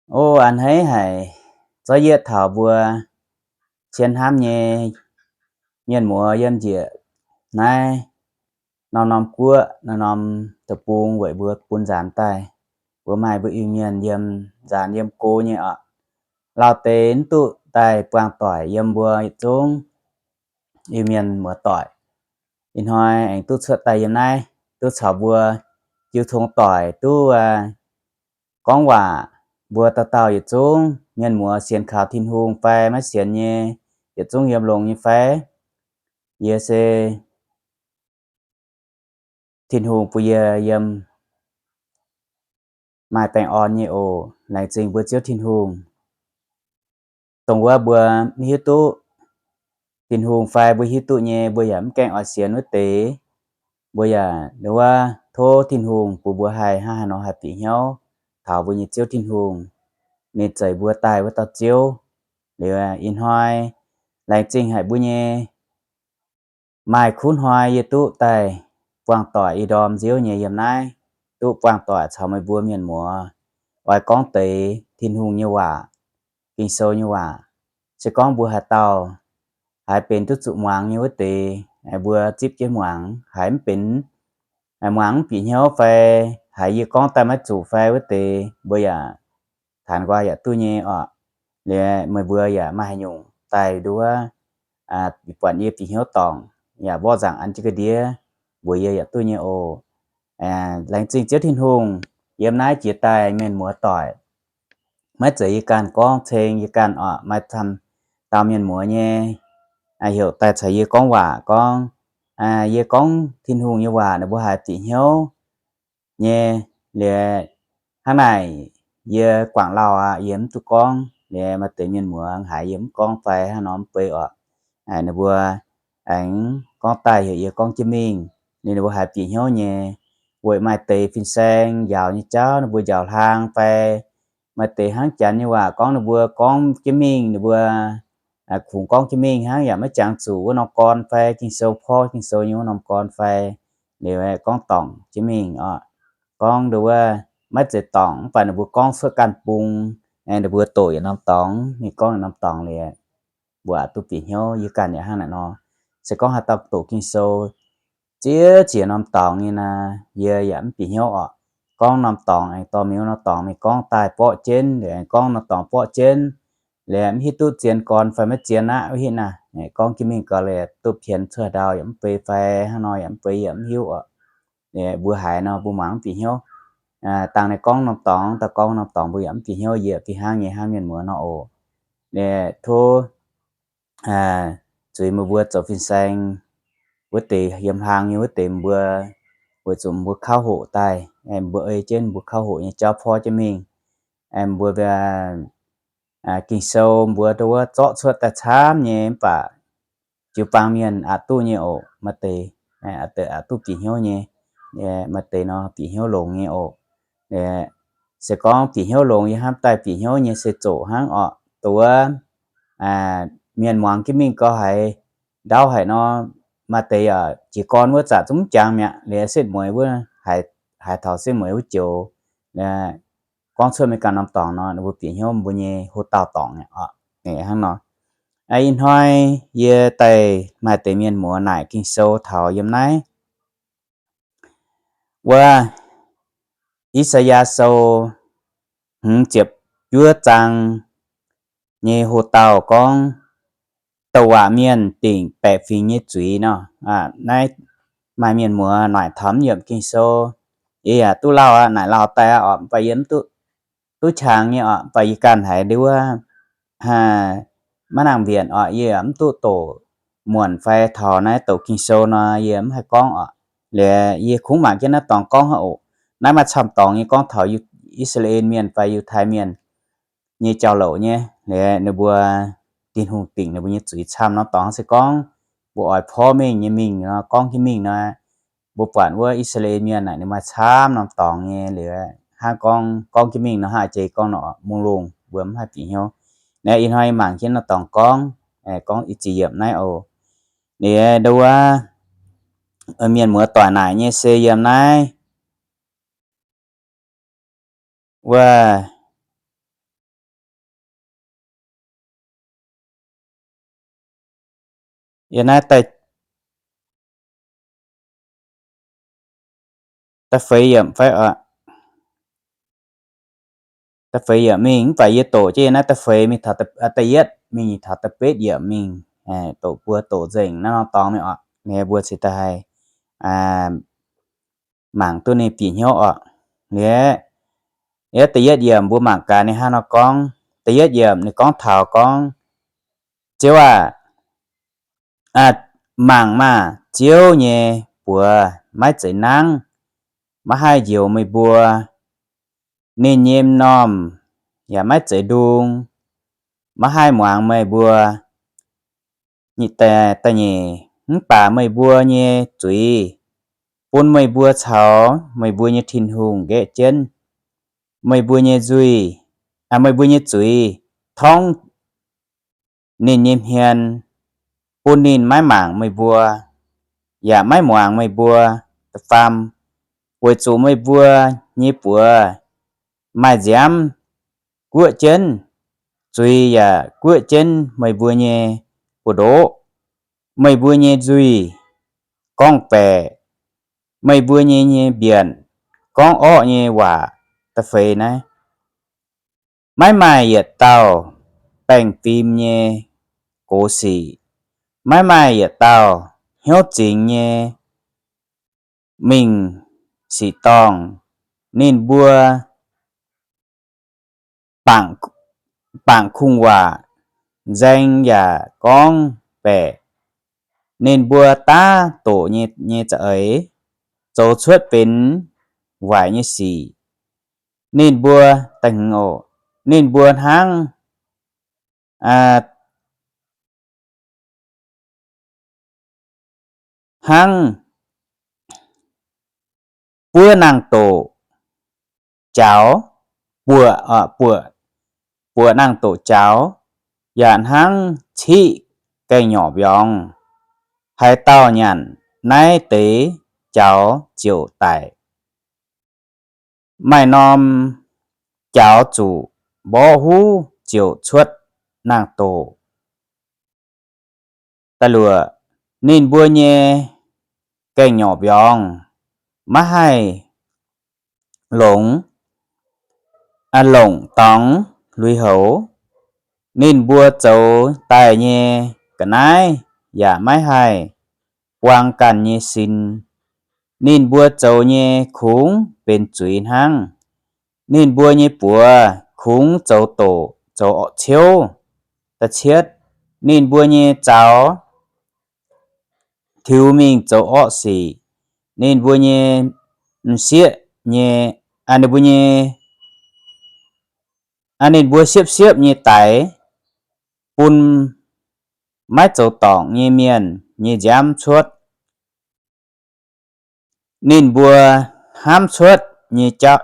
O, a'hneiv haic, zorqv yietv taux mbuo cien hnamv nyei mienh muoz yiem njiec naaiv norm-norm guoqv, norm-norm deic-bung weic mbuo bun nzaanx daaih. Mbuo maaih mbuo Iu-Mienh yiem nzaanx yiem go nyei oc. Lauh deix mv duqv daaih buangh doic yiem mbuo yietc zungv Iu-Mienh muoz-doic. Ih hnoi aengx duqv cuotv daaih yiem naaiv, duqv caux mbuo jiu tong doic duqv gorngv waac. Mbuo dauh dauh yietc zungv mienh muoz sienx kaux Tin-Hungh fai maiv sienx nyei, yietc zungv yiem longx nyei fai? Yie se Tin-Hungh bun yie yiem maaih baengh orn nyei oc. Laengz zingh mbuo Ziouv Tin-Hungh. Dongh wuov mbuo mv hiuv duqv Tin-Hungh fai mbuo hiuv duqv nyei, mbuo yaac mv gaengh oix sienx wuov deix, mbuo yaac wuov tov Tin-Hungh bun mbuo haih hnangv haaix nor haih bieqc hnyouv taux mbuo nyei Ziouv Tin-Hungh, ninh zeiz mbuo daaih wuov dauh Ziouv. Liuz ih hnoi laengz zingh haic mbuo nyei maaih kuv hnoi yie duqv daaih buangh doic ih ndorm nziouv nyei yiem naaiv, duqv buangh doic caux meih mbuo mienh muoz oix gorngv deix Tin-Hungh nyei waac, Ging-Sou nyei waac. Se gorngv mbuo haaix dauh haiz benx duqv zuqc muangx nyei wuov deix, mbuo zipv jienv muangx. Haiz mv benx, muangx mv bieqc hnyouv fai haiz yie gorngv daaih maiv zuqc fai wuov deix, mbuo yaac taanx nqoi yaac duqv nyei oc. Liuz meih mbuo yaac maaih haaix nyungc daaih nduov buatc yie bieqc hnyouv dorngc, yaac mborqv nzaangc an jienv ga'ndiev mbuox yie yaac duqv nyei oc. Laengz zingh Ziouv Tin-Hungh, yiem naaiv jiex daaih mienh muoz doic, maiv zeiz yie ganh gorngv ceng yie ganh oc, maaih camv dauh mienh muoz nyei heuc daaih caux yie gorngv waac gorngv, yie gorngv Tin-Hungh nyei waac ninh mbuo haiz bieqc hnyouv nyei. Liuz hnangv naaic yie guangc lauh aqv, yie mv duqv gorngv. Liuz maaih deix mienh muoz haiz yie mv gorngv fai hnangv nor mv bei oc. Ninh mbuo aengx gorngv daaih heuc yie gorngv jienv mingh, ninh mbuo haiz bieqc hnyouv nyei. Weic maaih deix fin-saeng njaaux nyei jauv ninh mbuo njaaux hlang fai maaih deix hnangv Janx nyei waac gorngv ninh mbuo gorngv jienv mingh, ninh mbuo kungx gorngv jienv mingh hnangv yaac maiv jangx zuqc wuov norm gorn fai Ging-Sou, porv Ging-Sou nyei wuov norm gorn fai. Liuz gorngv dorngc jienv mingh oc. Gorngv nduov maiv zeiz dorngc mv baac ninh mbuo gorngv cuotv ganh bung, ninh mbuo doqc yietc norm dorngx, ninh gorngv yietc norm dorngx liuz, mbuo aqc duqv bieqc hnyouv. Yie ganh yaac hnangv naaic nor. Se gorngv haaix dauh doqc Ging-Sou ziex ziex norm dorngx nyei naaic, yie yaac mv bieqc hnyouv oc. Gorngv norm dorngx aengx dorh mingh wuov norm dorngx mingh gorngv daaih borqv jienv, liuz aengx gorngv norm dorngx borqv jienv, liuz mv hiuv duqv zien gorn fai maiv zien aqv wuov hitv naaic. Gorngv jienv mingh gau liuz duqv pienx cuotv ndau yaac mv bei fai hnangv nor yaac mv bei, yie mv hiuv oc. Mbuo haiz nor mbuo muangx mv bieqc hnyouv. Dangh ninh gorngv norm dorngx, daaih gorngv norm dorngx mbuo yaac mv bieqc hnyouv, yie fih hnangv nyei hnangv mienh muoz nor oc. Tov zuiz meih mbuo zoux fin-saeng wuov deix, yiem hlang nyei wuov deix mbuo, weic zuqc mbuo kauv hoqc daaih, mbuo ei jienv mbuo kauv hoqc nyei jauv porv jienv mingh. Mbuo Ging-Sou mbuo nduov zorqv cuotv daaih camv nyei mv baac jiu-baang mienh aqc duqv nyei oc. Maaih deix aqc duqv bieqc hnyouv nyei, maaih deix nor bieqc hnyouv longx nyei oc. Se gorngv bieqc hnyouv longx, yie hnamv daaih bieqc hnyouv nyei se zoqc hnangv oc. Nduov mienh muangx jienv mingh gau haiz ndau haic nor, maaih deix yaac jiez gorn wuov zanc zungv mv jangx mi'aqv, liuz setv mueiz wuov, haiz taux setv mueiz wuov joux, gorngv cuotv mingh ganh norm dorngx nor, ninh mbuo bieqc hnyouv mbuo nyei hoqc dauh dorngx oc. Hnangv nor, ih hnoi yie daaih maaih deix mienh muoz naaic Ging-Sou taux yiem naaiv wuov I^saa^yaa Sou hmz ziepc juov zaang nyei hoqc dauh gorngv douc waac mienh dingc baeqc fingx nyei zuiz nor. Naaiv maaih mienh muoz naaic taux mv yiemc Ging-Sou, yie yaac duqv lauh aqv, naaic lauh daaih aqv oc, mv baac yie mv duqv, duqv qangx nyei oc, mv baac yie ganh haiz nduov maiv nangc mbienc oc, yie yaac mv duqv doqc muonc fai taux naaiv douc Ging-Sou nor, yie mv haih gorngv oc. Liuz yie kungx mangc jienv naaiv dorngx gorngv hnangv oc. Naaiv maaih camv dorngx nyei gorngv taux I^saa^laa^en Mienh fai Yiutai Mienh nyei jauv-louc nyei. Liuz ninh mbuo, Tin-Hungh dingc ninh mbuo nyei zuiz camv norm dorngx se gorngv mbuo oix porv mengh nyei mingh nor, gorngv jienv mingh nor, mbuo buatc wuov I^saa^laa^en Mienh naaic ninh maaih camv norm dorngx nyei. Liuz hnangv gorngv, gorngv jienv mingh nor, hnangv jiex gorngv nor mungh lungh, mbuo mv haih bieqc hnyouv. Naaiv ih hnoi mangc jienv norm dorngx gorngv, gorngv i ziex yiemc naaiv oc. Liuz nduov mienh muoz doic naaic nyei se yiem naaiv wuov Yie naaiv da'feix yiemc fai oc. Da'feix yiemc mingh mv baac yie doqc jienv yie naaiv da'feix mingh taux, da'yietv mingh taux da'betv yiemc mingh, doqc buo doqc nzengc naaiv norm dorngx mingh oc. Ninh mbuo cingx daaih haih mangc duqv ninh bieqc hnyouv oc. Liuz, da'yietv yiemc mbuo mangc gaax ninh hnangv nor gorngv. Da'yietv yiemc ninh gorngv taux gorngv, Ziouv aah! Mangc maah! Ziouv nyei buoz maiv zeiz nangv, maiv haih njoux meih mbuo. Ninh nyei m'normh yaac maiv zeiz ndung, maiv haih muangx meih mbuo. Da'nyeic, mv baac meih mbuo nyei zuiz bun meih mbuo caux meih mbuo nyei Tin-Hungh nqaeqv jienv. Meih mbuo nyei nzuih, meih mbuo nyei zuiz torngv ninh nyei hmien, bun ninh maiv mangc meih mbuo, yaac maiv muangx meih mbuo. Da'faam, weic zuqc meih mbuo nyei buoz maaih nziaamv guoqv jienv, zuiz yaac guoqv jienv meih mbuo nyei buoz-ndoqv. Meih mbuo nyei nzuih gorngv-baeqc, meih mbuo nyei, nyei mbienc gorngv orqv nyei waac. Da'feix naaiv, maiv maaih yietc dauh baengh fim nyei gox sic, maiv maaih yietc dauh hnyouv zingx nyei mingh sic-dorngh. Ninh mbuo bangc kungx-waac, nzaeng yaac gorngv-baeqc. Ninh mbuo daav doqc nyei, nyei za'eix, zoux cuotv benx waaic nyei sic. Ninh mbuo, da'hmz oc, ninh mbuo hnangv, hnangv buov nangh doqc jaux, buoqc, buoqc, buoqc nangh doqc jaux, yaac hnangv ciqv gaengh nyorqc mbiorngz. Haaix dauh nyanc naaiv deix jaux ziouc daic. Maaih norm jaux zuqc mborqv huv ziouc cuotv nangh doqc. Da'luoqc, ninh mbuo nyei gaengh nyorqc mbiorngz maiv haih longc, longc dorngx lui-houx. Ninh mbuo zoux daaih nyei ga'naaiv yaac maiv haih buang ganh nyei sin. Ninh mbuo zoux nyei kungx benx zuiz hnangv. Ninh mbuo nyei buoz kungx zoux doqc, zoux orqc ciouv. Da'cietv, ninh mbuo nyei zaux tiux mingh zoux orqv sic. Ninh mbuo nyei m'sieqv nyei, ninh mbuo nyei, ninh mbuo siepv-siepv nyei daix bun maiv zoux dorngc nyei mienh nyei nziaamv cuotv. Ninh mbuo hnamv cuotv nyei jauv,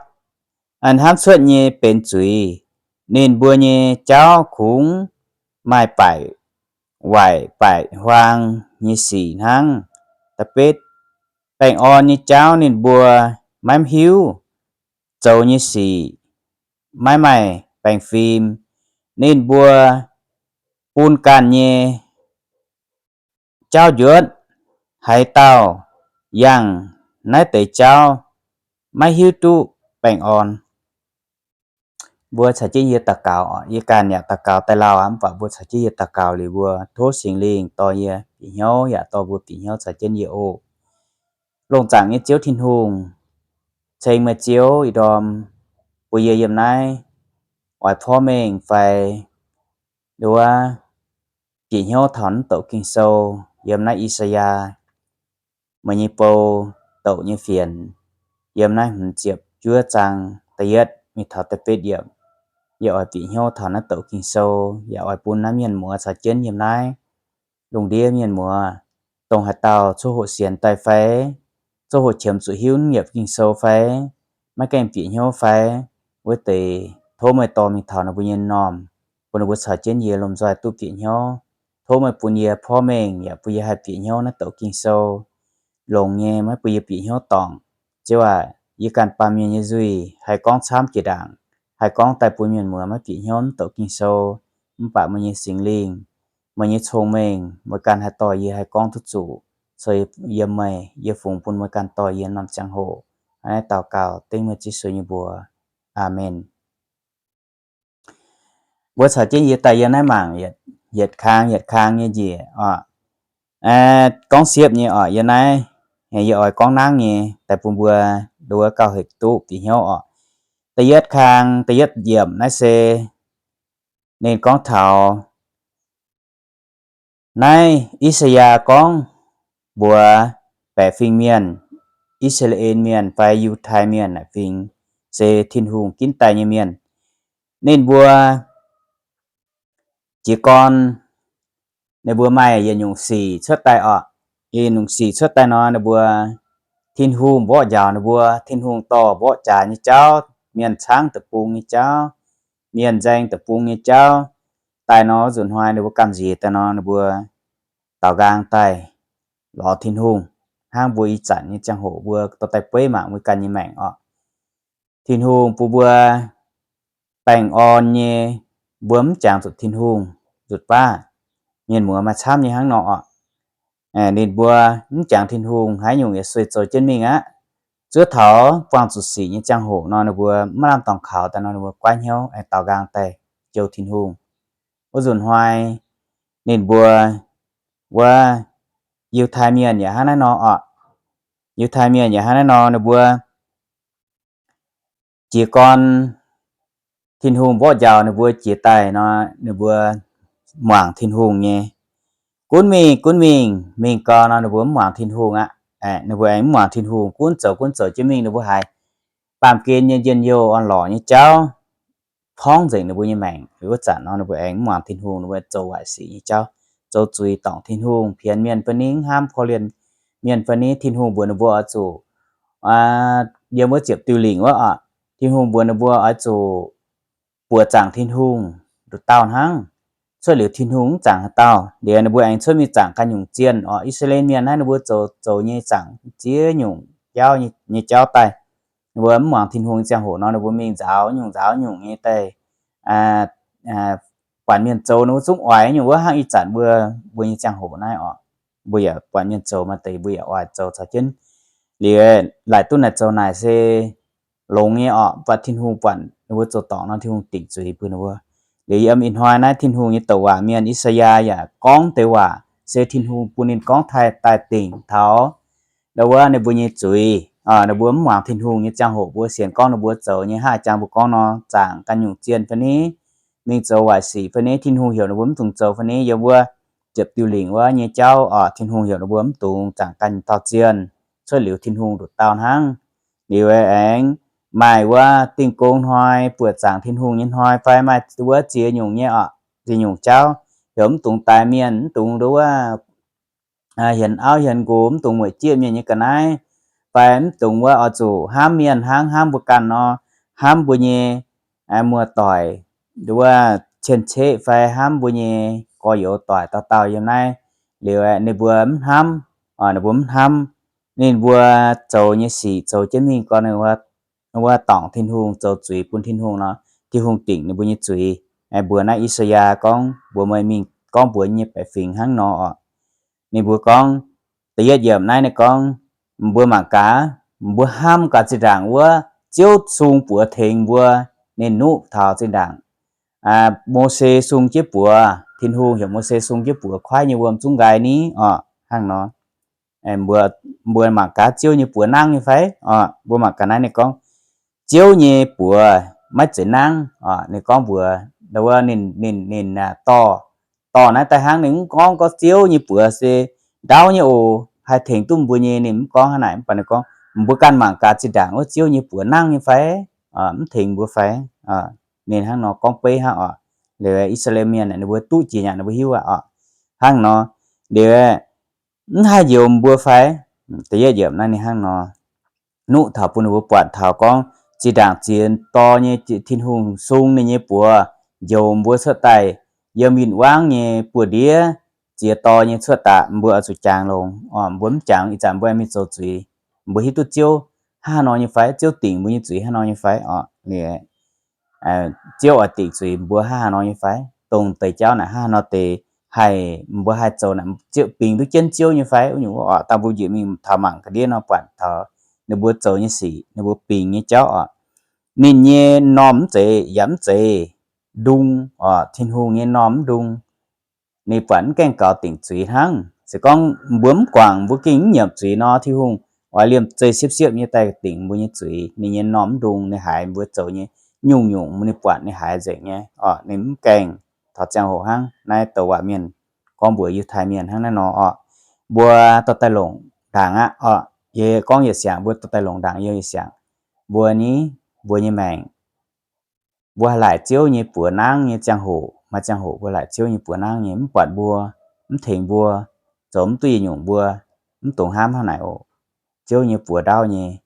hnamv cuotv nyei benx zuiz. Ninh mbuo nyei jauv kungx maaih baeqc waaic baeqc huaang nyei sic hnangv. Da'betv, baengh orn nyei jauv ninh mbuo maiv hiuv, zoux nyei sic maiv maaih baengh fim. Ninh mbuo bun ganh nyei jauv njuotv. Haaix dauh yangh naaiv deix jauv maiv hiuv duqv baengh orn. Mbuo caux jienv yie daux gaux. Yie ganh yaac daux gaux daaih lauh aqv, mv baac mbuo caux jienv yie daux gaux liuz mbuo tov Singx Lingh dorh yie bieqc hnyouv yaac dorh mbuo bieqc hnyouv caux jienv yie oc. Longc zaangc nyei Ziouv Tin-Hungh, ceng meih Ziouv ih ndorm bun yie yiem naaiv oix porv mengh fai nduov bieqc hnyouv taux naaiv douc Ging-Sou yiem naaiv I^saa^yaa meih nyei bou douc nyei fienx, yiem naaiv hmz ziepc juov zaang da'yietv mingh taux da'betv yiemc. Yie oix bieqc hnyouv taux naaiv douc Ging-Sou, yaac oix bun naaiv mienh muoz caux jienv yiem naaiv lungh ndiev mienh muoz, dongh haaix dauh coqv hoqc sienx daaih fai, coqv hoqc qiemx zuqc hiuv yiemc Ging-Sou fai, maiv gaengh bieqc hnyouv fai, wuov deix tov meih dorh mingh taux ninh mbuo nyei m'normh, bun ninh mbuo caux jienv yie lomh nzoih duqv bieqc hnyouv. Tov meih bun yie porv mengh yaac bun yie haih bieqc hnyouv naaiv douc Ging-Sou. Longx nyei maiv bun yie bieqc hnyouv dorngc. Ziouv aac, yie ganh baamh mienh nyei nzuih haih gorngv camv jiex ndaangc, haih gorngv daaih bun mienh muoz maiv bieqc hnyouv naaiv douc Ging-Sou. Mv baac meih nyei Singx Lingh meih nyei cong-mengh, meih ganh haih dorh yie haih gorngv duqv zuqc. Ceix yiem meih, yie fungx bun meih ganh dorh yie norm ziangh hoc. Hnangv naaiv daux gaux dengv meih Yesu nyei mbuox. Aamen. Mbuo caux jienv yie daaih yiem naaiv mangc yietc kang yietc kang nyei njiec oc. Gorngv siepv nyei oc, yiem naaiv yie oix gorngv nangv nyei daaih bun mbuo nduov gauh hec duqv bieqc hnyouv oc. Da'yietv kang, da'yietv yiemc naaiv se ninh gorngv taux naaiv I^saa^yaa gorngv mbuox baeqc fingx mienh, I^saa^laa^en Mienh fai Yiutai Mienh naaic fingx, se Tin-Hungh ginv daaih nyei mienh. Ninh mbuo jiez gorn ninh mbuo maaih yietc nyungc sic cuotv daaih oc. Yietc nyungc sic cuotv daaih nor, ninh mbuo Tin-Hungh mborqv njaaux ninh mbuo, Tin-Hungh dorh mborqv jaax nyei jauv, mienh caangv deic-bung nyei jauv, mienh nzaeng deic-bung nyei jauv daaih nor, nzunc hnoi ninh mbuo gamh nziex daaih nor, ninh mbuo daaux nqaang daaih lorz Tin-Hungh, hnangv mbuo ih zanc nyei ziangh hoc mbuo dorh daaih beiv mangc mbuo ganh nyei maengc oc. Tin-Hungh bun mbuo baengh orn nyei, mbuo mv jangx zuqc Tin-Hungh nzutc baav. Mienh muoz maaih camv nyei hnangv nor oc. Ninh mbuo mv jangx Tin-Hungh, haaix nyungc yietc sueih zoux jienv mingh aqv. Zuov taux buangh zuqc sic nyei ziangh hoc nor, ninh mbuo maiv lamh dorngx kaux daaih nor, ninh mbuo guaiv hnyouv aengx daaux nqaang daaih jouh Tin-Hungh. Wuov nzunc hnoi ninh mbuo wuov Yiutai Mienh yaac hnangv naaiv nor oc. Yiutai Mienh yaac hnangv naaiv nor, ninh mbuo jiez gorn Tin-Hungh mborqv njaaux ninh mbuo jiex daaih nor, ninh mbuo muangx Tin-Hungh nyei. Gunv mingh, gunv mingh, mingh gau nor ninh mbuo mv muangx Tin-Hungh aqv. Ninh mbuo aengx mv muangx Tin-Hungh, gunv zoux, gunv zoux jienv mingh, ninh mbuo haiz baamh gen nyei njien-youh orn-lorqc nyei jauv torngv nzengc ninh mbuo nyei maengc. Wuov zanc nor ninh mbuo aengx mv muangx Tin-Hungh, ninh mbuo zoux waaic sic nyei jauv, zoux zuiz dorngc Tin-Hungh, pienx mienh fai ni, hnamv korv-lienh mienh fai ni. Tin-Hungh mbuox ninh mbuo oix zuqc yiem wuov ziepc diuh lingc wuov oc. Tin-Hungh mbuox ninh mbuo oix zuqc buoqc zaangc Tin-Hungh nduqc dauh hnangv. Cuotv liuz Tin-Hungh mv zaangc haaix dauh. Liuz ninh mbuo aengx cuotv mingh zaangc ganh nyungc zienh oc. I^saa^laa^en Mienh naaiv ninh mbuo zoux, zoux nyei zaangc ziex nyungc jauv nyei jauv daaih. Ninh mbuo mv muangx Tin-Hungh nyei ziangh hoc nor, ninh mbuo mingh nzaaux nyungc nzaaux nyungc nyei daaih buatc mienh zoux ninh mbuo zungv oix nyungc wuov, hnangv ih zanc mbuo, mbuo nyei ziangh hoc naaiv oc. Mbuo yaac buatc mienh zoux maaih deix mbuo yaac oix zoux caux jienv. Liuz laaic duqv naaic zoux naaic se longx nyei oc, mv baac Tin-Hungh buatc ninh mbuo zoux dorngc nor, Tin-Hungh dingc zuiz bun ninh mbuo. Liuz yiem ih hnoi naaiv Tin-Hungh nyei douc waac mienh I^saa^yaa yaac gorngv deix waac se Tin-Hungh bun ninh gorngv taaih daaih dingc taux ndau wuov ninh mbuo nyei zuiz. Ninh mbuo mv muangx Tin-Hungh nyei ziangh hoc mbuo sienx gorngv ninh mbuo zoux nyei hnangv jangx mbuo gorngv nor, zaangc ganh nyungc zienh fai ni, mingh zoux waaic sic fai ni, Tin-Hungh heuc ninh mbuo mv dungx zoux fai ni, yiem wuov ziepc diuh lingc wuov nyei jauv oc, Tin-Hungh heuc ninh mbuo mv dungx zaangc ganh dauh zienh, cuotv liuz Tin-Hungh nduqc dauh hnangv. Liuz aengx maaih wuov Dingh Gong Hnoi, buoqc zaangc Tin-Hungh nyei hnoi fai maaih wuov ziex nyungc nyei oc, ziex nyungc jauv, heuc mv dungx daix mienh, mv dungx nduov wuov hienx auv hienx nqox, mv dungx mueic jieqv mienh nyei ga'naaiv, fai mv dungx wuov oix zuqc hnamv mienh hnangv hnamv mbuo ganh nor, hnamv mbuo nyei muoz-doic, nduov wuov cien-ceqv fai hnamv mbuo nyei gorx-youz doic dauh dauh yiem naaiv. Liuz ninh mbuo mv hnamv, ninh mbuo mv hnamv, ninh mbuo zoux nyei sic zoux jienv mingh gorn ninh wuov dorngc Tin-Hungh, zoux zuiz bun Tin-Hungh nor, Tin-Hungh dingc ninh mbuo nyei zuiz. Mbuox naaiv I^saa^yaa gorngv mbuox meih mingh gorngv mbuox nyei baeqc fingx hnangv nor oc. Ninh mbuo gorngv, da'yietv yiemc naaiv ninh gorngv, mbuo mangc gaax, mbuo hnamv gaax zinh ndaangc wuov Ziouv sung buoz tengx mbuo, ninh nuqv taux zinh ndaangc Mose sung jienv buoz, Tin-Hungh heuc Mose sung jienv buoz, kuaaiv nyei wuom zungv nqaai ni oc, hnangv nor. Mbuo mangc gaax Ziouv nyei buoz nangv nyei fai oc? Mbuo mangc gaax naaiv ninh gorngv, Ziouv nyei buoz maiv zeiz nangv oc. Ninh gorngv mbuox wuov ninh, ninh, ninh dorh, dorh naaiv daaih hnangv, ninh mv gorngv, gorngv Ziouv nyei buoz se ndaauv nyei oc, haih tengx duqv mbuo nyei. Ninh mv gorngv hnangv naaic, mv baac ninh gorngv, mbuo ganh mangc gaax zinh ndaangc wuov Ziouv nyei buoz nangv nyei fai, mv tengx mbuo fai? Ninh hnangv nor gorngv beiv hnangv oc. Liuz I^saa^laa^en Mienh ninh mbuo duqv jiex nyanc ninh mbuo hiuv aqv oc. Hnangv nor, liuz mv haih njoux mbuo fai? Da'yietv yiemc naaiv ninh hnangv nor nuqv taux bun ninh mbuo buatc taux gorngv zinh ndaangc ziex dorh nyei Tin-Hungh sung ninh nyei buoz njoux mbuo cuotv daaih yiem win-wangv nyei buoz-ndiev ziex dorh nyei cuotv daaih, mbuo oix zuqc jangx longx oc. Mbuo mv jangx, ih zanc mbuo aengx mingh zoux zuiz. Mbuo hiuv duqv Ziouv hnangv haaix nor nyei fai? Ziouv dingc mbuo nyei zuiz hnangv haaix nor nyei fai oc? Ziouv oix dingc zuiz mbuo hnangv haaix nor nyei fai? Dongh deix jauv naaic hnangv haaix nor deix, haih, mbuo haih zoux naaic, ziouc bingx duqv jienv Ziouv nyei fai? Wuov nyungc wuov oc, dangh mbuo njiec mingh taux mangc ga'ndiev nor buatc taux ninh mbuo zoux nyei sic, ninh mbuo bingx nyei jauv oc. Ninh nyei normh mv zeiz, yaac mv zeiz ndung oc, Tin-Hungh nyei normh mv ndung. Ninh buatc mv gaengh gaux dingc zuiz hnangv. Se gorngv mbuo mv guangc, mbuo gengh mv nyiemc zuiz nor, Tin-Hungh oix liemh zeih siepv-siepv nyei daaih dingc mbuo nyei zuiz. Ninh nyei normh mv ndung, ninh haiz mbuo zoux nyei nyungc-nyungc, ninh buatc ninh haiz nzengc nyei oc. Ninh mv gaengh taux ziangh hoc hnangv. Naaiv douc waac mienh gorngv mbuox Yiutai Mienh hnangv naaiv nor oc. Mbuo dorh daaih longc ndaangc aqv oc. Yie gorngv yietc siangx, mbuo dorh daaih longc ndaangc yie yietc siangx. Mbuo ni, mbuo nyei maengc, mbuo haih laaic Ziouv nyei buoz nangv nyei ziangh hoc, maaih ziangh hoc mbuo laaic Ziouv nyei buoz nangv nyei, mv buatc mbuo, mv tengx mbuo, zoux mv duqv yietc nyungc mbuo mv dungx hnamv hnangv naaic oc. Ziouv nyei buoz ndaauv nyei,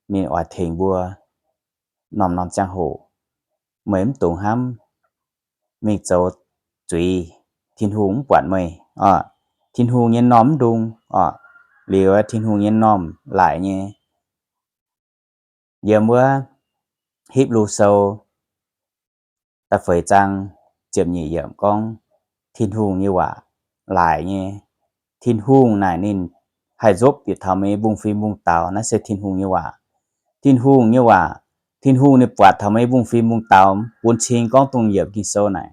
ninh oix tengx mbuo norm-norm ziangh hoc. Meih mv dungx hnamv, mingh zoux zuiz, Tin-Hungh mv buatc meih oc. Tin-Hungh nyei normh mv ndung oc. Liuz Tin-Hungh nyei normh laaic nyei. Yiem wuov Hipv^lu Sou da'feix zaang ziepc nyeic yiemc gorngv, Tin-Hungh nyei waac laaic nyei. Tin-Hungh naaic ninh haih nzopv bieqc taux meih nyei mbungv-fim mbungv-daux. Naaiv se Tin-Hungh nyei waac. Tin-Hungh nyei waac, Tin-Hungh ninh buatc taux meih nyei mbungv-fim mbungv-daux. Bun cing gorngv dongh yiemc Ging-Sou naaic,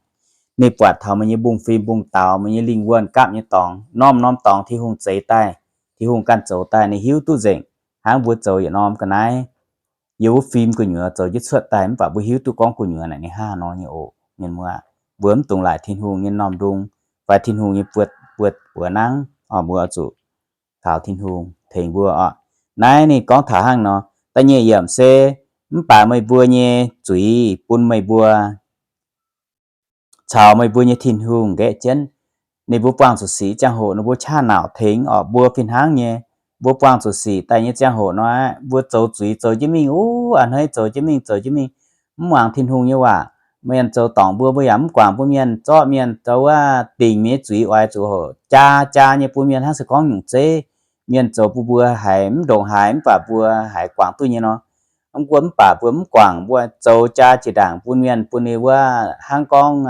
ninh buatc taux meih nyei mbungv-fim mbungv-daux, meih nyei lingh wuonh gapv nyei dorngx, norm-norm dorngx Tin-Hungh zeix daaih, Tin-Hungh ganh zoux daaih, ninh hiuv duqv nzengc. Hnangv mbuo zoux yietc norm ga'naaiv, yiem wuov fim gu'nyuoz zoux jienv cuotv daaih, mv baac mbuo hiuv duqv gorngv gu'nyuoz naaic ninh hnangv nor nyei oc. Mienh muoz, mbuo mv dungx laaic Tin-Hungh nyei normh ndung fai Tin-Hungh nyei buoz, buoz, buoz nangv oc. Mbuo oix zuqc taux Tin-Hungh tengx mbuo oc. Naaiv ninh gorngv taux hnangv nor. Da'nyeic yiemc se, mv baac meih mbuo nyei zuiz bun meih mbuo caux meih mbuo nyei Tin-Hungh nqaeqv jienv. Ninh mbuo buangh zuqc sic ziangh hoc ninh mbuo qaqv nauc tengx oc. Mbuo fih hnangv nyei, mbuo buangh zuqc sic daaih nyei ziangh hoc nor, mbuo zoux zuiz zoux jienv mingh, uv, a'hneiv zoux jienv mingh, zoux jienv mingh, mv muangx Tin-Hungh nyei waac. Mienh zoux dorngc mbuo, mbuo yaac mv guangc mbuo mienh, zorqv mienh zoux wuov dingc mienh nyei zuiz oix zuqc hoc jaa jaa nyei bun mienh hnangv se gorngv nyungc zeiv. Mienh zoux bun mbuo haiz mv ndongc haaix, mv baac mbuo haiz guangc duqv nyei nor. Mv baac mbuo mv guangc, mbuo zoux jaa jiex ndaangc bun mienh, bun ninh wuov hnangv gorngv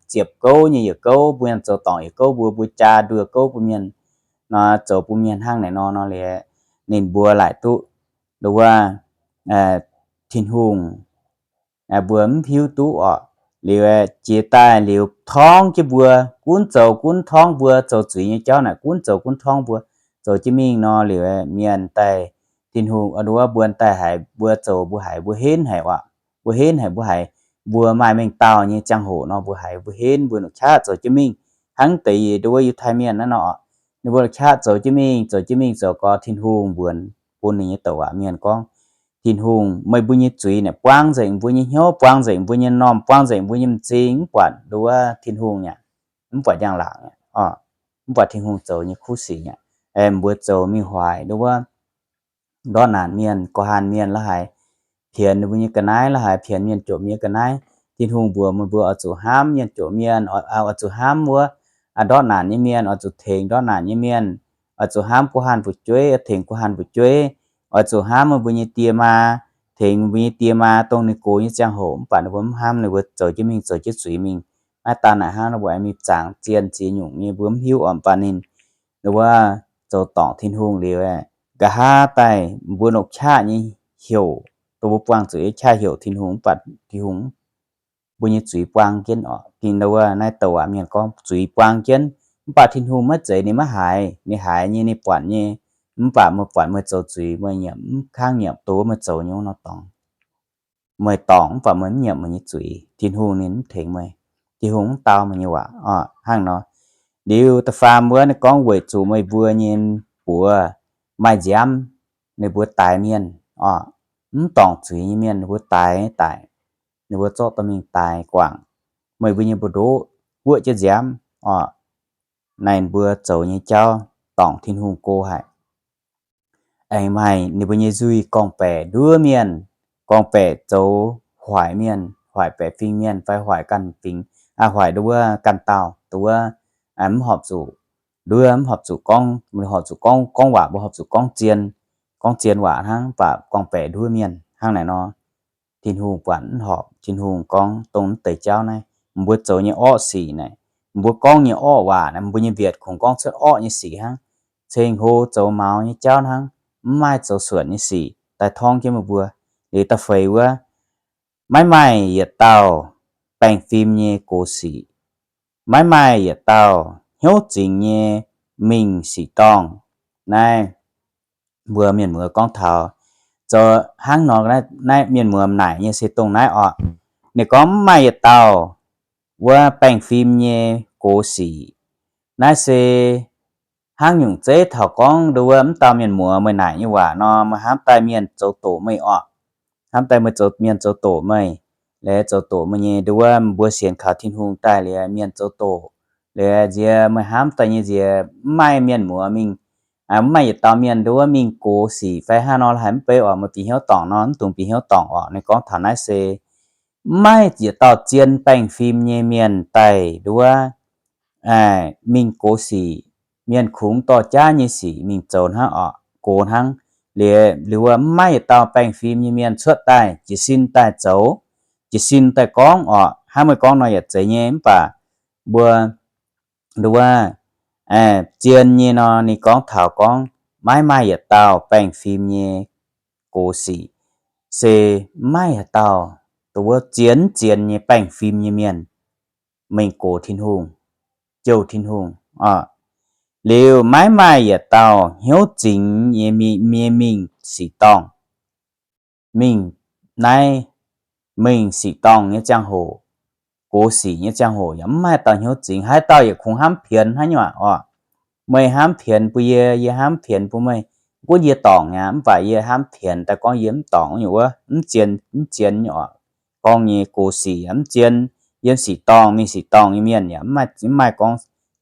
ziepc gouv nyei yietc gouv, mbuo mienh zoux dorngc yietc gouv, mbuo, mbuo jaa nduoh gouv bun mienh nor, zoux bun mienh hnangv naaic nor, nor liuz ninh mbuo laaic duqv nduov Tin-Hungh, mbuo mv hiuv duqv oc. Liuz jiex daaih liuz torngv jienv mbuo, gunv zoux gunv torngv mbuo, zoux zuiz nyei jauv naaic gunv zoux gunv torngv mbuo, zoux jienv mingh nor liuz mienh daaih, Tin-Hungh nduov mbuo daaih haiz mbuo zoux mbuo haiz mbuo henv haic oc. Mbuo henv haic, mbuo haiz mbuo maaih mengh dauh nyei ziangh hoc nor, mbuo haiz mbuo henv, mbuo longc qaqv zoux jienv mingh. Hnangv deix nduov Yiutai Mienh naaiv nor, ninh mbuo longc qaqv zoux jienv mingh, zoux jienv mingh zoux gau, Tin-Hungh mbuox bun ninh nyei douc waac mienh gorngv, Tin-Hungh, meih mbuo nyei zuiz naaic buang nzengc mbuo nyei hnyouv, buang nzengc mbuo nyei normh, buang nzengc mbuo nyei m'zing, mv buatc nduov Tin-Hungh aqv, mv buatc njang-laangc aqv, mv buatc Tin-Hungh zoux nyei kuv sic aqv. Mbuo zoux mingh hoic nduov ndortv naanc mienh, gorqv-hanh mienh la'haiz, pienx ninh mbuo nyei ga'naaiv la'haiz, pienx mienh jomc nyei ga'naaiv. Tin-Hungh mbuox meih mbuo oix zuqc hnamv mienh jomc mienh, oix zuqc hnamv wuov ndortv naanc nyei mienh, oix zuqc tengx ndortv naanc nyei mienh, oix zuqc hnamv guh hanh fu'jueiv, tengx guh hanh fu'jueiv, oix zuqc hnamv meih mbuo nyei die maa, tengx meih mbuo nyei die maa dongh ninh gox nyei ziangh hoc, mv baac ninh mbuo mv hnamv, ninh mbuo zoux jienv mingh, zoux jienv zuiz mingh. Naaiv daan naaic hnangv, ninh mbuo aengx mingh zaangc zien ziex nyungc nyei, mbuo mv hiuv oc. Mv baac ninh, ninh mbuo zoux dorngc Tin-Hungh liuz, nqa'haav daaih mbuo longc qaqv nyei heuc, dongh mbuo buangh zuqc nyei qaqv heuc Tin-Hungh, mv baac Tin-Hungh mbuo nyei zuiz buang jienv oc. Ging-Sou wuov naaiv douc waac mienh gorngv zuiz buang jienv, mv baac Tin-Hungh maiv zeiz ninh maiv haiz, ninh haiz nyei, ninh buatc nyei. Mv baac meih buatc meih zoux zuiz, meih nyiemc mv kangv nyiemc, dongh wuov meih zoux nyei wuov nor dorngc. Meih dorngc mv baac meih mv nyiemc meih nyei zuiz, Tin-Hungh ninh mv tengx meih. Tin-Hungh mv dau meih nyei waac oc. Hnangv nor, liuz da'faam wuov ninh gorngv weic zuqc meih mbuo nyei buoz maaih nziaamv, ninh mbuo daix mienh oc. Mv dorngc zuiz nyei mienh ninh mbuo daix daic, ninh mbuo zorqv dorh mingh daix guangc. Meih mbuo nyei mbu'ndoqv guoqv jienv nziaamv oc. Naaiv mbuo zoux nyei jauv dorngc Tin-Hungh go haic. Aengx maaih ninh mbuo nyei nzuih gorngv-baeqc nduov mienh, gorngv-baeqc zoux hoic mienh, hoic baeqc fingx mienh fai hoic ganh fingx, hoic nduov ganh dauh, nduov mv horpc zuqc, nduov mv horpc zuqc gorngv, horpc zuqc gorngv, gorngv waac mbuo horpc zuqc gorngv zien, gorngv zien waac hnangv, mv baac gorngv-baeqc nduov mienh hnangv naaic nor. Tin-Hungh buatc mv horpc. Tin-Hungh gorngv dongh mv deix jauv naaiv, mbuo zoux nyei orqv sic naaic, mbuo gorngv nyei orqv waac, mbuo nyei mbietc kungx gorngv cuotv orqv nyei sic hnangv, ceng hlo zoux maux nyei jauv hnangv, mv maaih zoux suonc nyei sic daaih torngv jienv meih mbuo. Liuz da'feix wuov, maiv maaih yietc dauh baengh fim nyei gox sic, maiv maaih yietc dauh hnyouv zingx nyei mingh sic dorngh. Naaiv mbuo mienh muoz gorngv taux zoux hnangv nor, naaiv mienh muoz naaic nyei se dongh naaiv orqc. Ninh gorngv mv maaih yietc dauh wuov baengh fim nyei gox sic. Naaiv se hnangv nyungc zeiv taux gorngv nduov wuov mv dauh mienh muoz meih naaic nyei waac nor, meih hnamv daaih mienh zoux doqc meih orqc, hnamv daaih meih zoux, mienh zoux doqc meih, liuz zoux doqc meih nyei nduov wuov mbuo sienx kaux Tin-Hungh daaih liuz mienh zoux doqc, liuz nziex meih hnamv daaih nyei nziex mv maaih mienh muoz mingh, mv maaih yietc dauh mienh nduov wuov mingh gox sic fai hnangv nor haiz mv bei orqc, meih bieqc hnyouv dorngc nor, mv dungx bieqc hnyouv dorngc orqc. Ninh gorngv taux naaiv se mv maaih yietc dauh zien baengh fim nyei mienh daaih nduov mingh gox sic. Mienh kungx dorh jaav nyei sic mingh zoux hnangv orqc, gox hnangv. Liuz, liuz wuov mv maaih yietc dauh baengh fim nyei mienh cuotv daaih, jiez sin daaih zoux, jiez sin daaih gorngv orqc. Hnangv meih gorngv nor yaac zeiz nyei, mv baac mbuo nduov wuov zien nyei nor, ninh gorngv taux gorngv maiv maaih yietc dauh baengh fim nyei gox sic, se maiv maaih yietc dauh nduov wuov zien zien nyei baengh fim nyei mienh mingh gox Tin-Hungh, jouh Tin-Hungh orqc. Liuz maiv maaih yietc dauh hnyouv zingx nyei mingh, mingh sic dorngh, mingh naaiv, mingh sic dorngh nyei ziangh hoc, gox sic nyei ziangh hoc yaac mv maaih dauh hnyouv zingx. Haaix dauh yaac kungx hnamv pienx hnangv nyei waac orqc. Meih hnamv pienx bun yie, yie hnamv pienx bun meih. Gunv yie dorngc aqv, mv baac yie hnamv pienx daaih gorngv yie mv dorngc nyei wuov, mv zien, mv zien nyei orqc. Gorngv nyei gox sic yaac mv zien. Yiem sic dorngh mingh sic dorngh nyei mienh yaac mv maaih gorngv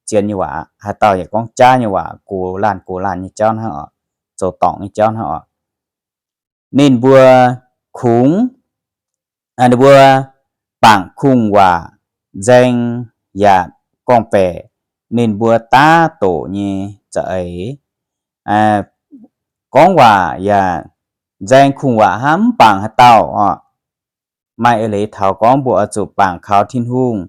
zien nyei waac. Haaix dauh yaac gorngv jaav nyei waac, gox laanh gox laanh nyei jauv hnangv orqc, zoux dorngc nyei jauv hnangv orqc. Ninh mbuo kungx, ninh mbuo bangc kungx-waac nzaeng yaac gorngv-baeqc ninh mbuo daav doqc nyei za'eix. Gorngv waac yaac nzaeng kungx-waac hnangv, mv bangc haaix dauh orqc. Maaih eix leiz taux gorngv mbuo oix zuqc bangc kaux Tin-Hungh,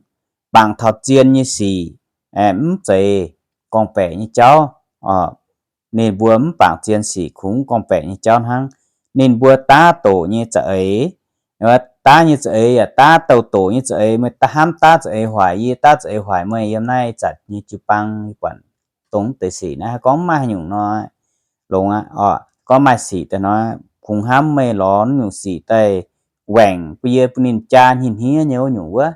bangc taux zien nyei sic, mv zeiz gorngv-baeqc nyei jauv. Ninh mbuo mv bangc zien sic, kungx gorngv-baeqc nyei jauv hnangv. Ninh mbuo daav doqc nyei za'eix, daav nyei za'eix yaac daav douh doqc nyei za'eix. Meih hnamv daav za'eix hoic yie, daav za'eix hoic meih. Yiem naaiv zanc nyei jiu-baang buatc dongh deix sic naaiv, gorngv mv maaih haaix nyungc nor longx aqv orqc. Gorngv maaih sic daaih nor, kungx hnamv meih lorz nyungc sic daaih waengc bun yie, bun ninh jaa hniev hniev nyei wuov nyungc wuov.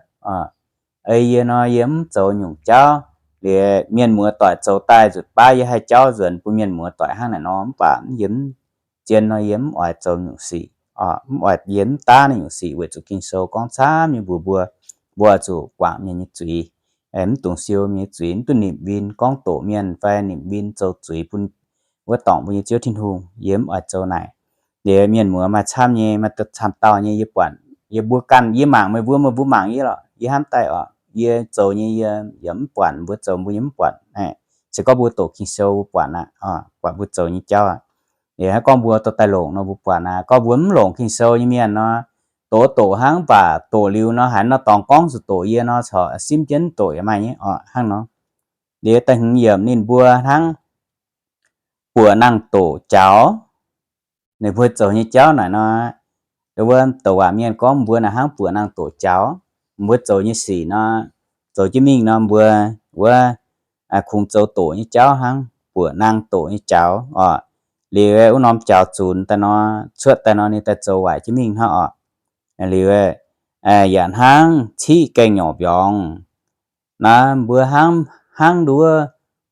Ei yie nor, yie mv zoux nyungc jauv. Liuz mienh muoz doic zoux daaih nzutc baav yie haih jauv nzuonx bun mienh muoz doic hnangv naaic nor, mv baac yie mv zien nor, yie mv oix zoux nyungc sic, mv oix, yie mv daav naaiv nyungc sic weic zuqc Ging-Sou gorngv camv nyei mbuox mbuo, mbuo oix zuqc guangc mienh nyei zuiz, mv dungx siou mienh nyei zuiz, mv dungx nimc win gorngv doqc mienh fai nimc win zoux zuiz bun wuov dorngc mbuo nyei Ziouv Tin-Hungh. Yie mv oix zoux naaic. Liuz mienh muoz maaih camv nyei, maaih camv dauh nyei yie buatc, yie mbuo ganh, yie mangc meih mbuo, meih mbuo mangc yie lorqc, yie hnamv daaih orqc, yie zoux nyei yie yaac mv buatc, mbuo zoux mbuo yaac mv buatc. Se gorngv mbuo doqc Ging-Sou mbuo buatc aqv, buatc mbuo zoux nyei jauv aqv. Liuz haaix gorngv mbuo dorh daaih longc nor mbuo buatc aqv. Gorngv mbuo mv longc Ging-Sou nyei mienh nor, doqc doqc hnangv, mv baac doqc liuz nor haaix nor dorngx gorngv zuqc doqc yie nor corc simv jienv doqc yaac maaih nyei orqc, hnangv nor. Liuz da'hmz yiemc ninh mbuo hnangv buoqc nangh doqc jaux. Ninh mbuo zoux nyei jauv naaic nor, wuov douc waac mienh gorngv mbuo naaic hnangv buoqc nangh doqc jaux. Mbuo zoux nyei sic nor, zoux jienv mingh nor mbuo wuov kungx zoux doqc nyei jauv hnangv buoqc nangh doqc nyei jaux orqc. Liuz wuov norm jaux zunx daaih nor, cuotv daaih nor ninh daaih zoux waaic jienv mingh hnangv orqc. Liuz yaac hnangv ciqv gaengh nyorc mbiorngz. Naaiv mbuo hnangv, hnangv nduov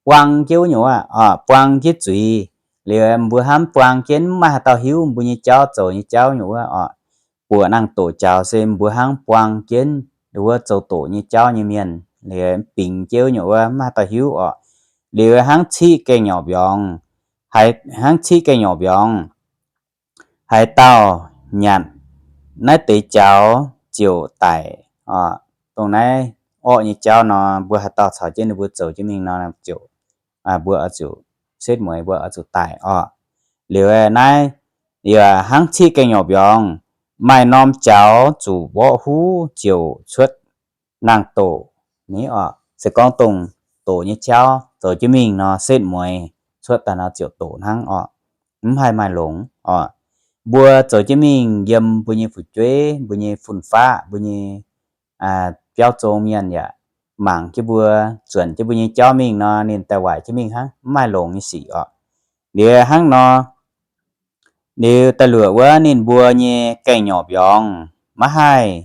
buang jienv wuov nyungc aqv, buang jienv zuiz. Liuz mbuo hnangv buang jienv, mv maaih haaix dauh hiuv mbuo nyei jauv, zoux nyei jauv nyungc wuov orqc. Buoqc nangh doqc jaux se mbuo hnangv buang jienv nduov zoux doqc nyei jauv nyei mienh, liuz bingx jienv wuov nyungc wuov mv maaih haaix dauh hiuv orqc. Liuz hnangv ciqv gaengh nyorc mbiorngz, hnangv ciqv gaengh nyorc mbiorngz, haaix dauh nyanc naaiv deix jaux ziouc daic orqc. Dongh naaiv orqv nyei jauv nor, mbuo haaix dauh caux jienv ninh mbuo zoux jienv mingh nor, ziouc, mbuo oix zuqc setv mueiz, mbuo oix zuqc daic orqc. Liuz naaiv yaac hnangv ciqv gaengh nyorc mbiorngz, maaih norm jaux zuqc mborqv huv ziouc cuotv nangh doqc ni orqc. Se gorngv dongh doqc nyei jauv zoux jienv mingh nor, setv mueiz cuotv daaih nor ziouc doqc hnangv orqc. Mv haih maaih longx orqc. Mbuo zoux jienv mingh yiem mbuo nyei fu'jueiv, mbuo nyei fun-faqv, mbuo nyei biauv zong mienh yaac mangc jienv mbuo, zuonc jienv mbuo nyei jauv mingh nor, ninh daaih waaic jienv mingh hnangv, mv maaih longx nyei sic orqc. Liuz hnangv nor, liuz daaih luoqc wuov ninh mbuo nyei gaengh nyorc mbiorngz maiv haih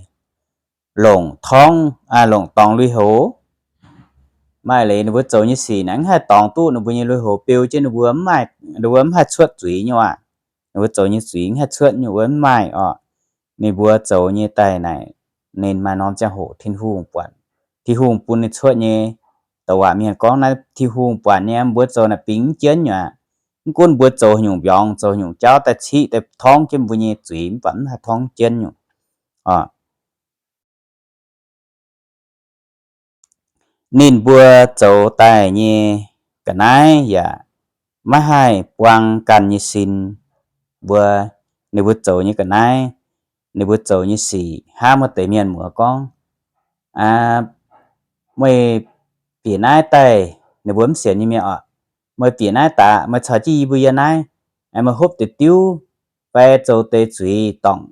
longc torngv, longc dorngx lui-houx. Maaih leiz ninh mbuo zoux nyei sic naaic mv haih dorngx duqv ninh mbuo nyei lui-houx beu jienv ninh mbuo, ninh mbuo mv haih cuotv zuiz nyei aac. Ninh mbuo zoux nyei zuiz mv haih cuotv nyei wuov mv maaih orqc. Ninh mbuo zoux nyei daaih naaic, ninh maaih norm ziangh hoc Tin-Hungh buatc, Tin-Hungh bun ninh cuotv nyei. Douc waac mienh gorngv naaiv Tin-Hungh buatc nyei, mbuo zoux naaic bingx mv jienv nyei aac. Mv gunv mbuo zoux haaix nyungc mbiorngz, zoux haaix nyungc jauv daaih ciqv daaih torngv jienv mbuo nyei zuiz, mv baac mv haih torngv jienv nyungc orqc. Ninh mbuo zoux daaih nyei ga'naaiv yaac maiv haih buang ganh nyei sin. Mbuo, ninh mbuo zoux nyei ga'naaiv, ninh mbuo zoux nyei sic hnangv maaih deix mienh muoz gorngv, meih bieqc naaiv daaih, ninh mbuo mv sienx nyei mienh orqc, meih bieqc naaiv daaih, meih caux jienv yie mbuo yiem naaiv, meih hopv deix diuv fai zoux deix zuiz dorngc,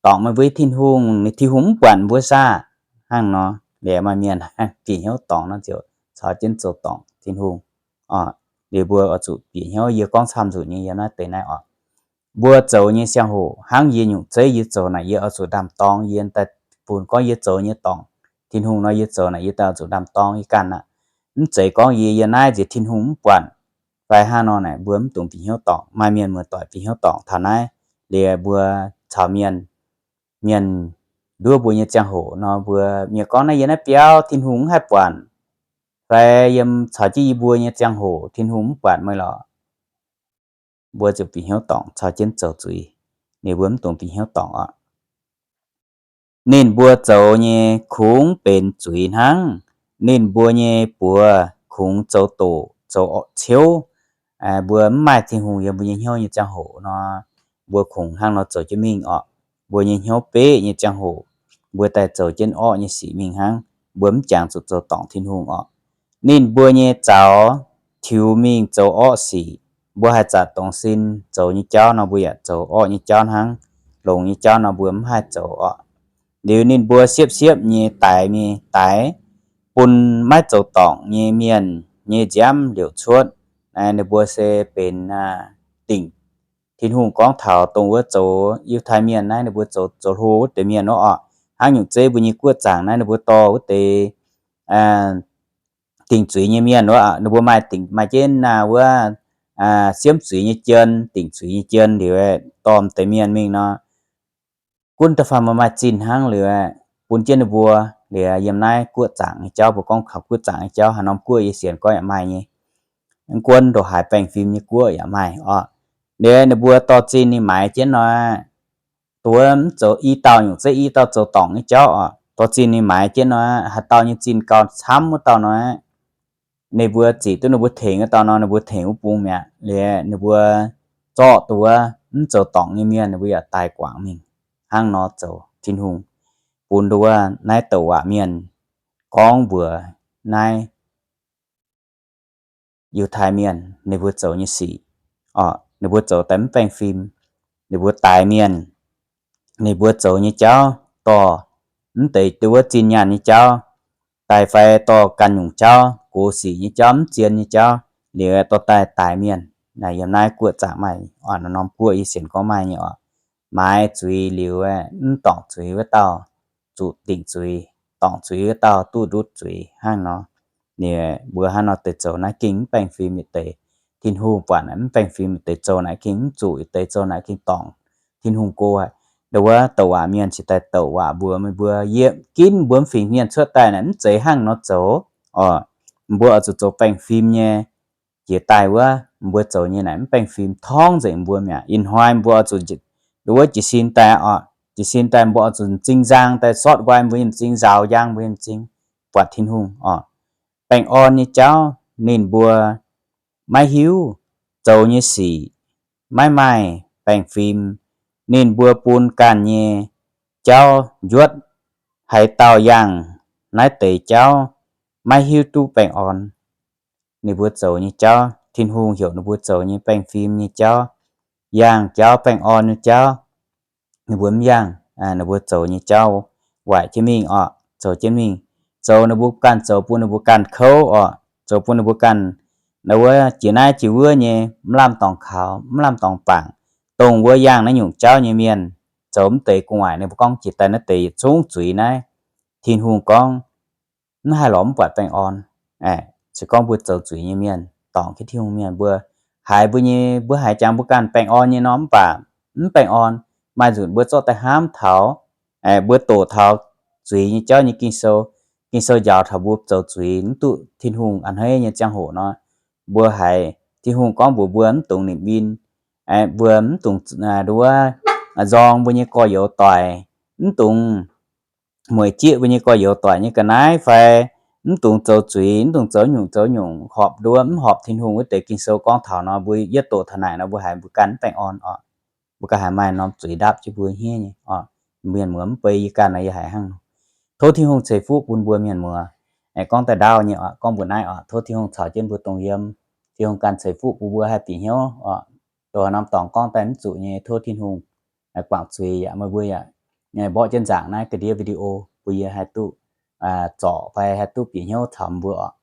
dorngc meih mbuo Tin-Hungh, Tin-Hungh mv buatc mbuo saah? Hnangv nor, liuz maaih mienh bieqc hnyouv dorngc nor ziouc caux jienv zoux dorngc Tin-Hungh. Liuz mbuo oix zuqc bieqc hnyouv, yie gorngv camv nzunc nyei yiem naaiv deix naaiv orqc. Mbuo zoux nyei ziangh hoc hnangv yie nyungc zeiv yie zoux naaic, yie oix zuqc ndaam-dorng, yie daaih bun gorngv yie zoux nyei dorngc Tin-Hungh nor, yie zoux naaic yie daaih oix zuqc ndaam-dorng yie ganh aqv. Mv zeiz gorngv yie yiem naaiv nziex Tin-Hungh mv buatc fai hnangv nor naaic, mbuo mv dungx bieqc hnyouv dorngc. Maaih mienh muoz-doic bieqc hnyouv dorngc taux naaiv, liuz mbuo caux mienh, mienh nduov mbuo nyei ziangh hoc nor, mbuo mienh gorngv naaiv yiem naaiv biauv Tin-Hungh mv haih buatc, fai yiem caux jienv yie mbuo nyei ziangh hoc Tin-Hungh mv buatc meih lorqc. Mbuo ziouc bieqc hnyouv dorngc caux jienv zoux zuiz. Ninh mbuo mv dungx bieqc hnyouv dorngc orqc. Ninh mbuo zoux nyei kungx benx zuiz hnangv. Ninh mbuo nyei buoz kungx zoux doqc, zoux ciouv. Mbuo mv maaih Tin-Hungh yiem mbuo nyei hnyouv nyei ziangh hoc nor, mbuo kungx hnangv nor zoux jienv mingh orqc. Mbuo nyei hnyouv beqv nyei ziangh hoc, mbuo daaih zoux jienv orqv nyei sic mingh hnangv. Mbuo mv jangx zuqc zoux dorngc Tin-Hungh orqc. Ninh mbuo nyei zaux tiux mingh zoux orqv sic. Mbuo haih zaqc dongz sin zoux nyei jauv nor, mbuo yaac zoux orqv nyei jauv hnangv. Longx nyei jauv nor, mbuo mv haih zoux orqc. Liuz ninh mbuo siepv-siepv nyei daix mingh, daix bun maiv zoux dorngc nyei mienh nyei nziaamv liouc cuotv. Ninh mbuo se benx dingc. Tin-Hungh gorngv taux dongh wuov zoux Yiutai Mienh naaiv, ninh mbuo zoux, zoux hlo wuov deix mienh wuov orqc. Hnangv nyungc zeiv mbuo nyei guoqv zaangc naaiv, ninh mbuo dorh wuov deix dingc zuiz nyei mienh wuov, ninh mbuo maaih dingc, maaih jienv wuov siemv zuiz nyei jien, dingc zuiz nyei jien liuz, dorh deix mienh mingh nor, gunv da'faanh maaih zinh hnangv liuz, bun jienv ninh mbuo. Liuz yiem naaiv guoqv zaangc nyei jauv, mbuo gorngv kaux guoqv zaangc nyei jauv, haaix norm guoqv yie sienx gorngv yaac maaih nyei. Mv gunv ndongc haaix baengh fim nyei guoqv yaac maaih orqc. Liuz ninh mbuo dorh zinh ninh maaiz jienv nor, dongh wuov mv zoux i dauh nyungc zeiv i dauh zoux dorngc nyei jauv orqc. Dorh zinh ninh maaiz jienv nor, haaix dauh nyei zinh gauh camv wuov dauh nor, ninh mbuo zic duqv ninh mbuo tengx wuov dauh nor, ninh mbuo tengx wuov bung mi'aqv. Liuz ninh mbuo zorqv dongh wuov mv zoux dorngc nyei mienh, ninh mbuo yaac daaih guangc mingh. Hnangv nor zoux Tin-Hungh bun dongh wuov naaiv douc waac mienh gorngv mbuox naaiv Yiutai Mienh ninh mbuo zoux nyei sic orqc. Ninh mbuo zoux daaih mv baengh fim, ninh mbuo daix mienh, ninh mbuo zoux nyei jauv dorh mv deix dongh wuov zinh nyaanh nyei jauv daaih fai dorh ganh nyungc jauv, gox sic nyei jauv, mv zien nyei jauv, liuz dorh daaih daix mienh. Naaiv yiem naaiv guoqv zaangc maaih, norm guoqv yie sienx gorngv maaih nyei orqc. Maaiz zuiz liuz, mv dorngc zuiz wuov dauh zuqc dingc zuiz, dorngc zuiz wuov dauh duqv ndutv zuiz hnangv nor. Ninh mbuo hnangv nor deix zoux naaiv gengh mv baengh fim yietc deix. Tin-Hungh buatc naaic mv baengh fim yietc deix, zoux naaic gengh mv zuqc yietc deix, zoux naaic gengh dorngc Tin-Hungh go aqv. Ndongc wuov douc waac mienh cingx daaih douc waac mbuox meih mbuo, yie ginv mbuo mv fingx mienh cuotv daaih naaic mv zeiz hnangv nor zoux orqc. Mbuo oix zuqc zoux baengh fim nyei. Jiex daaih wuov mbuo zoux nyei naaic mv baengh fim torngv nzengc mbuo mi'aqv. Ih hnoi mbuo oix zuqc ndongc wuov jiez sin daaih orqc. Jiez sin daaih mbuo oix zuqc m'zing nzang daaih sortv nqoi mbuo nyei m'zing, nzaaux njang mbuo nyei m'zing, buatc Tin-Hungh orqc. Baengh orn nyei jauv ninh mbuo maiv hiuv, zoux nyei sic maiv maaih baengh fim. Ninh mbuo bun ganh nyei jauv njuotv. Haaix dauh yangh naaiv deix jauv maiv hiuv duqv baengh orn. Ninh mbuo zoux nyei jauv, Tin-Hungh heuc ninh mbuo zoux nyei baengh fim nyei jauv, yangh jauv, baengh orn nyei jauv, ninh mbuo mv yangh. Ninh mbuo zoux nyei jauv waaic jienv mingh orqc, zoux jienv mingh, zoux ninh mbuo ganh, zoux bun ninh mbuo ganh kouv orqc, zoux bun ninh mbuo ganh naaiv wuov jiex naaiv jiex wuov nyei, mv lamh dorngx kaux, mv lamh dorngx bangc. Dongh wuov yangh naaiv nyungc jauv nyei mienh, zoux mv deix gu'nguaaic, ninh mbuo gorngv jiex daaih naaiv deix yietc zungv zuiz naaiv, Tin-Hungh gorngv, mv haih lorz mv buatc baengh orn. Se gorngv mbuo zoux zuiz nyei mienh, dorngc jienv Tin-Hungh mienh, mbuo haiz mbuo nyei, mbuo haiz jangx mbuo ganh baengh orn nyei nor, mv baac mv baengh orn. Maaih nzunc mbuo zorqv daaih hnamv taux, mbuo doqc taux zuiz nyei jauv nyei Ging-Sou. Ging-Sou njaaux taux mbuo zoux zuiz mv duqv Tin-Hungh a'hneiv nyei ziangh hoc nor, mbuo haiz Tin-Hungh gorngv mbuox mbuo mv dungx nimc win, mbuo mv dungx nduov nzorng mbuo nyei gorx-youz doic, mv dungx mueic jieqv mbuo nyei gorx-youz doic nyei ga'naaiv fai mv dungx zoux zuiz, mv dungx zoux nyungc zoux nyungc, horpc nduov mv horpc Tin-Hungh wuov deix. Ging-Sou gorngv taux nor, mbuo yietv doqc taux naaic nor, mbuo haiz mbuo ganh mv baengh orn orqc. Mbuo ganh haiz maaih norm zuiz ndaapv jienv mbuo hniev nyei orqc. Mienh muoz mv bei, yie ganh nor yie haiz hnangv nor. Tov Tin-Hungh ceix fuqv bun mbuo mienh muoz. Gorngv daaih ndaauv nyei orqc, gorngv mbuo naaiv orqc, tov Tin-Hungh caux jienv mbuo dongh yiem. Tin-Hungh ganh ceix fuqv bun mbuo haih bieqc hnyouv orqc. Dongh haaix norm dorngx gorngv daaih mv zuqc nyei, tov Tin-Hungh guangc zuiz yaac meih mbuo yaac mborqv jienv nzaangc naaiv ga'ndiev video bun yie haih duqv zorc fai haih duqv bieqc hnyouv caux mbuo orqc.